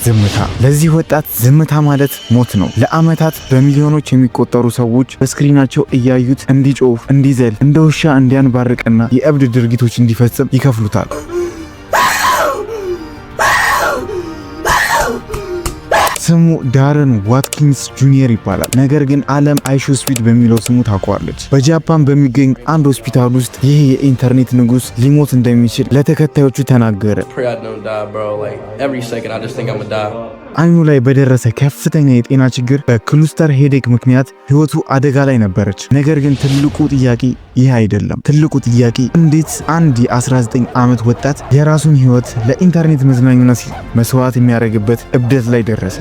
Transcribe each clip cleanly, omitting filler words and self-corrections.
ዝምታ። ለዚህ ወጣት ዝምታ ማለት ሞት ነው። ለዓመታት በሚሊዮኖች የሚቆጠሩ ሰዎች በ screen ኣቸው እያዩት እንዲጮህ፣ እንዲዘል፣ እንደ ውሻ እንዲያንባርቅና የእብድ ድርጊቶች እንዲፈጽም ይከፍሉታል። ስሙ ዳረን ዋትኪንስ ጁኒየር ይባላል። ነገር ግን ዓለም አይሾ ስፒድ በሚለው ስሙ ታውቀዋለች። በጃፓን በሚገኝ አንድ ሆስፒታል ውስጥ ይህ የኢንተርኔት ንጉሥ ሊሞት እንደሚችል ለተከታዮቹ ተናገረ። Pray I don't die, bro. Like, every second, I just think I'm gonna die. አይኑ ላይ በደረሰ ከፍተኛ የጤና ችግር በ cluster headache ምክንያት ህይወቱ አደጋ ላይ ነበረች። ነገር ግን ትልቁ ጥያቄ ይህ አይደለም። ትልቁ ጥያቄ እንዴት አንድ የ19 ዓመት ወጣት የራሱን ህይወት ለኢንተርኔት መዝናኛ ሲል መስዋዕት የሚያደርግበት እብደት ላይ ደረሰ?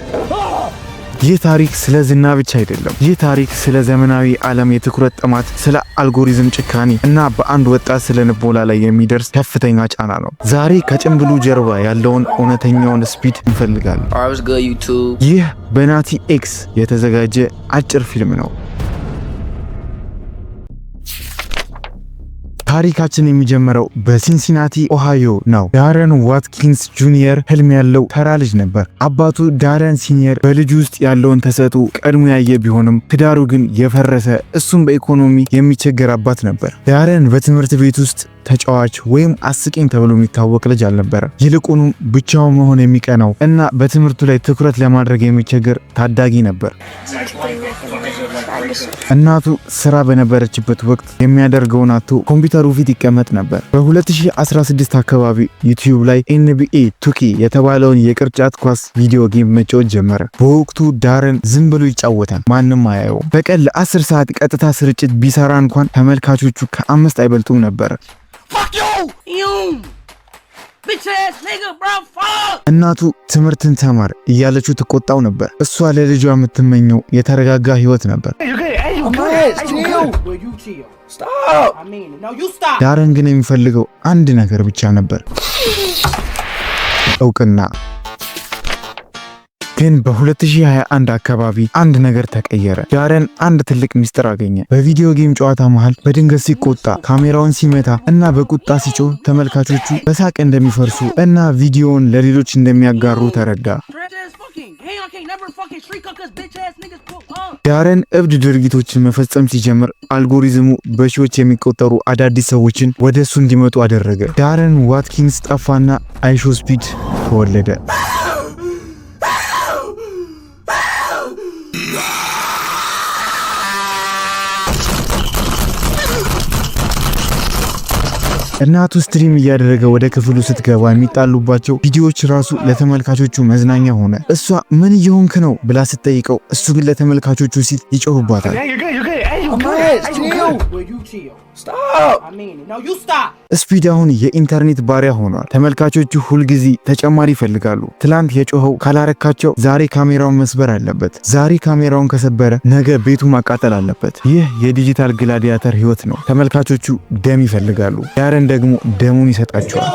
ይህ ታሪክ ስለ ዝና ብቻ አይደለም። ይህ ታሪክ ስለ ዘመናዊ ዓለም የትኩረት ጥማት፣ ስለ አልጎሪዝም ጭካኔ እና በአንድ ወጣት ስነ ልቦና ላይ የሚደርስ ከፍተኛ ጫና ነው። ዛሬ ከጭንብሉ ጀርባ ያለውን እውነተኛውን ስፒድ እንፈልጋለን። Alright, what's good, YouTube? ይህ በናቲ ኤክስ የተዘጋጀ አጭር ፊልም ነው። ታሪካችን የሚጀምረው በሲንሲናቲ ኦሃዮ ነው። ዳረን ዋትኪንስ ጁኒየር ህልም ያለው ተራ ልጅ ነበር። አባቱ ዳረን ሲኒየር በልጁ ውስጥ ያለውን ተሰጥኦ ቀድሞ ያየ ቢሆንም ትዳሩ ግን የፈረሰ፣ እሱም በኢኮኖሚ የሚቸገር አባት ነበር። ዳረን በትምህርት ቤት ውስጥ ተጫዋች ወይም አስቂኝ ተብሎ የሚታወቅ ልጅ አልነበረም። ይልቁኑ ብቻውን መሆን የሚቀናው እና በትምህርቱ ላይ ትኩረት ለማድረግ የሚቸገር ታዳጊ ነበር። እናቱ ስራ በነበረችበት ወቅት የሚያደርገውን አጥቶ ኮምፒውተሩ ፊት ይቀመጥ ነበር። በ2016 አካባቢ ዩቲዩብ ላይ NBA 2K የተባለውን የቅርጫት ኳስ video game መጫወት ጀመረ። በወቅቱ ዳረን ዝም ብሎ ይጫወታል፣ ማንም አያየውም። በቀን ለ10 ሰዓት ቀጥታ ስርጭት ቢሰራ እንኳን ተመልካቾቹ ከአምስት አይበልጡም ነበር። You bitch ass nigga, bro. Fuck. እናቱ ትምህርትን ተማር እያለችው ትቆጣው ነበር። እሷ ለልጇ የምትመኘው የተረጋጋ ህይወት ነበር። Will you chill? Stop. I mean it. No, you stop. ዳረን ግን የሚፈልገው አንድ ነገር ብቻ ነበር፣ እውቅና። ግን በ2021 አካባቢ አንድ ነገር ተቀየረ። ዳረን አንድ ትልቅ ሚስጥር አገኘ። በ video game ጨዋታ መሃል በድንገት ሲቆጣ፣ ካሜራውን ሲመታ እና በቁጣ ሲጮህ ተመልካቾቹ በሳቅ እንደሚፈርሱ እና ቪዲዮውን ለሌሎች እንደሚያጋሩ ተረዳ። Trash ass fucking gang. I can't never fucking street 'cause bitch ass niggas pull up. ዳረን እብድ ድርጊቶችን መፈጸም ሲጀምር አልጎሪዝሙ በሺዎች የሚቆጠሩ አዳዲስ ሰዎችን ወደ እሱ እንዲመጡ አደረገ። ዳረን ዋትኪንስ ጠፋና አይሾ ስፒድ ተወለደ። እናቱ stream እያደረገ ወደ ክፍሉ ስትገባ የሚጣሉባቸው ቪዲዮዎች ራሱ ለተመልካቾቹ መዝናኛ ሆነ። እሷ ምን እየሆንክ ነው ብላ ስትጠይቀው እሱ ግን ለተመልካቾቹ ሲል ይጮህባታል። Will you chill? Stop. I mean it. No, you stop. ስፒድ አሁን የኢንተርኔት ባሪያ ሆኗል። ተመልካቾቹ ሁልጊዜ ተጨማሪ ይፈልጋሉ። ትላንት የጮኸው ካላረካቸው ዛሬ ካሜራውን መስበር አለበት። ዛሬ ካሜራውን ከሰበረ ነገ ቤቱ ማቃጠል አለበት። ይህ የ digital gladiator ህይወት ነው። ተመልካቾቹ ደም ይፈልጋሉ። ዳረን ደግሞ ደሙን ይሰጣቸዋል።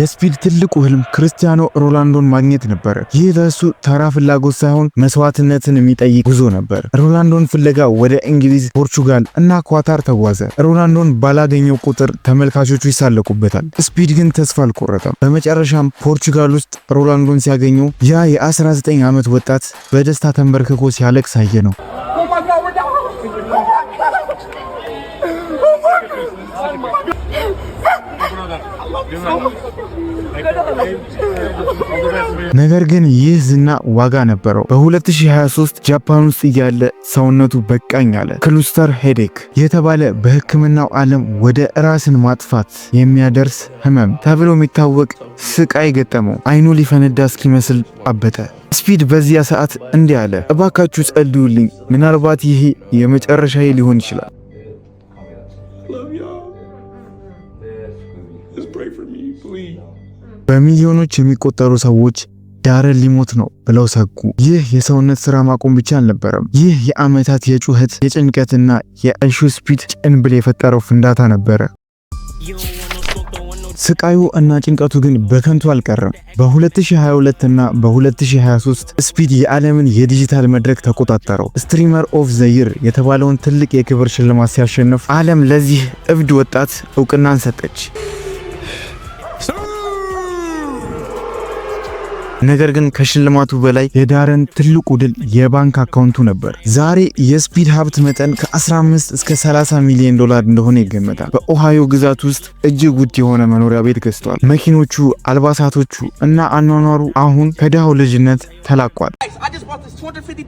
የስፒድ ትልቁ ህልም ክርስቲያኖ ሮናልዶን ማግኘት ነበረ። ይህ ለእሱ ተራ ፍላጎት ሳይሆን መስዋዕትነትን የሚጠይቅ ጉዞ ነበር። ሮናልዶን ፍለጋ ወደ እንግሊዝ፣ ፖርቹጋል እና ኳታር ተጓዘ። ሮናልዶን ባላገኘው ቁጥር ተመልካቾቹ ይሳለቁበታል። ስፒድ ግን ተስፋ አልቆረጠም። በመጨረሻም ፖርቹጋል ውስጥ ሮናልዶን ሲያገኘው ያ የ19 ዓመት ወጣት በደስታ ተንበርክኮ ሲያለቅስ አየነው። Oh my God, we're down. Oh my God. Oh my God. Oh my God. I love you so much. ነገር ግን ይህ ዝና ዋጋ ነበረው። በ2023 ጃፓን ውስጥ እያለ ሰውነቱ በቃኝ አለ። Cluster headache የተባለ በሕክምናው ዓለም ወደ ራስን ማጥፋት የሚያደርስ ህመም ተብሎ የሚታወቅ ስቃይ ገጠመው። አይኑ ሊፈነዳ እስኪመስል አበጠ። ስፒድ በዚያ ሰዓት እንዲህ አለ፣ እባካችሁ ጸልዩልኝ፣ ምናልባት ይሄ የመጨረሻዬ ሊሆን ይችላል። Love y'all. Just pray for me, please. በሚሊዮኖች የሚቆጠሩ ሰዎች ዳረን ሊሞት ነው ብለው ሰጉ። ይህ የሰውነት ስራ ማቆም ብቻ አልነበረም። ይህ የዓመታት የጩኸት፣ የጭንቀትና የአይሾ ስፒድ ጭንብል የፈጠረው ፍንዳታ ነበረ። You don't want no smoke, don't want no ስቃዩ እና ጭንቀቱ ግን በከንቱ አልቀረም። በ2022 እና በ2023 ስፒድ የዓለምን የዲጂታል መድረክ ተቆጣጠረው። Streamer of the Year የተባለውን ትልቅ የክብር ሽልማት ሲያሸንፍ ዓለም ለዚህ እብድ ወጣት እውቅናን ሰጠች። ነገር ግን ከሽልማቱ በላይ የዳረን ትልቁ ድል የባንክ አካውንቱ ነበር። ዛሬ የስፒድ ሀብት መጠን ከ15 እስከ 30 ሚሊዮን ዶላር እንደሆነ ይገመታል። በኦሃዮ ግዛት ውስጥ እጅግ ውድ የሆነ መኖሪያ ቤት ገዝቷል። መኪኖቹ፣ አልባሳቶቹ እና አኗኗሩ አሁን ከድሃው ልጅነት ተላቋል። Guys, I just bought this $250,000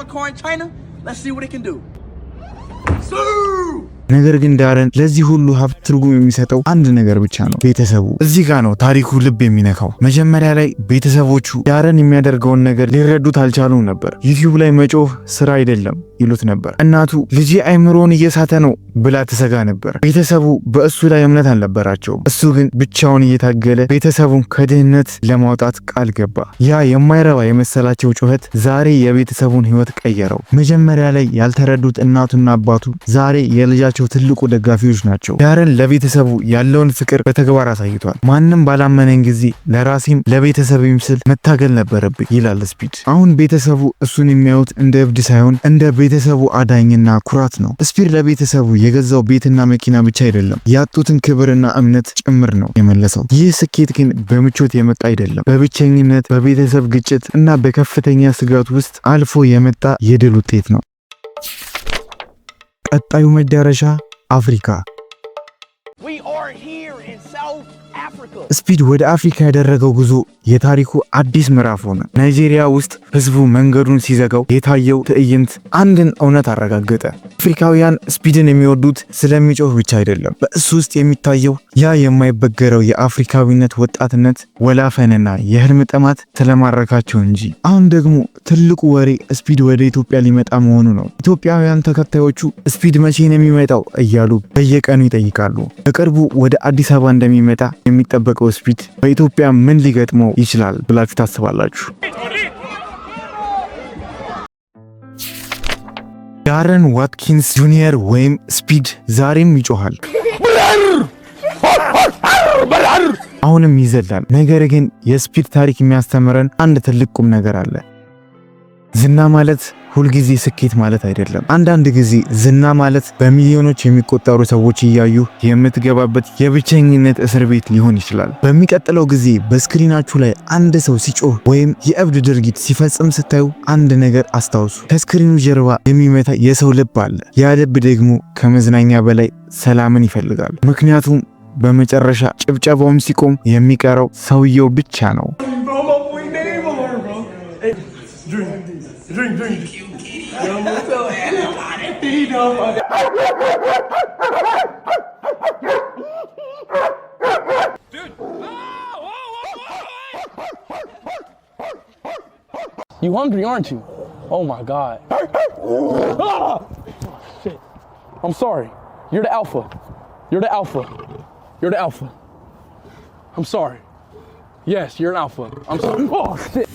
car in China. Let's see what it can do. ነገር ግን ዳረን ለዚህ ሁሉ ሀብት ትርጉም የሚሰጠው አንድ ነገር ብቻ ነው፣ ቤተሰቡ። እዚህ ጋ ነው ታሪኩ ልብ የሚነካው። መጀመሪያ ላይ ቤተሰቦቹ ዳረን የሚያደርገውን ነገር ሊረዱት አልቻሉም ነበር። "ዩቲዩብ ላይ መጮህ ስራ አይደለም" ይሉት ነበር። እናቱ "ልጄ አይምሮውን እየሳተ ነው" ብላ ትሰጋ ነበር። ቤተሰቡ በእሱ ላይ እምነት አልነበራቸውም። እሱ ግን ብቻውን እየታገለ ቤተሰቡን ከድህነት ለማውጣት ቃል ገባ። ያ የማይረባ የመሰላቸው ጩኸት ዛሬ የቤተሰቡን ህይወት ቀየረው። መጀመሪያ ላይ ያልተረዱት እናቱና አባቱ ዛሬ የልጃቸው ትልቁ ደጋፊዎች ናቸው። ዳረን ለቤተሰቡ ያለውን ፍቅር በተግባር አሳይቷል። "ማንም ባላመነኝ ጊዜ ለራሴም ለቤተሰቤም ስል መታገል ነበረብኝ" ይላል ስፒድ። አሁን ቤተሰቡ እሱን የሚያዩት እንደ እብድ ሳይሆን እንደ ቤተሰቡ አዳኝና ኩራት ነው። ስፒድ ለቤተሰቡ የገዛው ቤትና መኪና ብቻ አይደለም፣ ያጡትን ክብርና እምነት ጭምር ነው የመለሰው። ይህ ስኬት ግን በምቾት የመጣ አይደለም። በብቸኝነት፣ በቤተሰብ ግጭት እና በከፍተኛ ስጋት ውስጥ አልፎ የመጣ የድል ውጤት ነው። ቀጣዩ መዳረሻ አፍሪካ። We are here in South Africa. ስፒድ ወደ አፍሪካ ያደረገው ጉዞ የታሪኩ አዲስ ምዕራፍ ሆነ። ናይጄሪያ ውስጥ ህዝቡ መንገዱን ሲዘጋው የታየው ትዕይንት አንድን እውነት አረጋገጠ። አፍሪካውያን ስፒድን የሚወዱት ስለሚጮህ ብቻ አይደለም። በእሱ ውስጥ የሚታየው ያ የማይበገረው የአፍሪካዊነት ወጣትነት ወላፈንና የህልም ጥማት ስለማረካቸው እንጂ። አሁን ደግሞ ትልቁ ወሬ ስፒድ ወደ ኢትዮጵያ ሊመጣ መሆኑ ነው። ኢትዮጵያውያን ተከታዮቹ "ስፒድ መቼ ነው የሚመጣው?" እያሉ በየቀኑ ይጠይቃሉ። በቅርቡ ወደ አዲስ አበባ እንደሚመጣ የሚጠበቀው ስፒድ በኢትዮጵያ ምን ሊገጥመው ይችላል ብላችሁ ታስባላችሁ? ዳረን ዋትኪንስ ጁኒየር ወይም ስፒድ ዛሬም ይጮሃል፣ አሁንም ይዘላል። ነገር ግን የስፒድ ታሪክ የሚያስተምረን አንድ ትልቅ ቁም ነገር አለ። ዝና ማለት ሁልጊዜ ስኬት ማለት አይደለም። አንዳንድ ጊዜ ዝና ማለት በሚሊዮኖች የሚቆጠሩ ሰዎች እያዩ የምትገባበት የብቸኝነት እስር ቤት ሊሆን ይችላል። በሚቀጥለው ጊዜ በስክሪናችሁ ላይ አንድ ሰው ሲጮህ ወይም የእብድ ድርጊት ሲፈጽም ስታዩ አንድ ነገር አስታውሱ። ከስክሪኑ ጀርባ የሚመታ የሰው ልብ አለ። ያ ልብ ደግሞ ከመዝናኛ በላይ ሰላምን ይፈልጋል። ምክንያቱም በመጨረሻ ጭብጨባውም ሲቆም የሚቀረው ሰውየው ብቻ ነው። Bro, my boy Neymar, bro. Hey, drink, drink, drink. You hungry, aren't you? Oh my God. Ah! Shit. I'm sorry. You're the alpha. You're the alpha. You're the alpha. I'm sorry. Yes, you're an alpha. I'm sorry. Oh shit.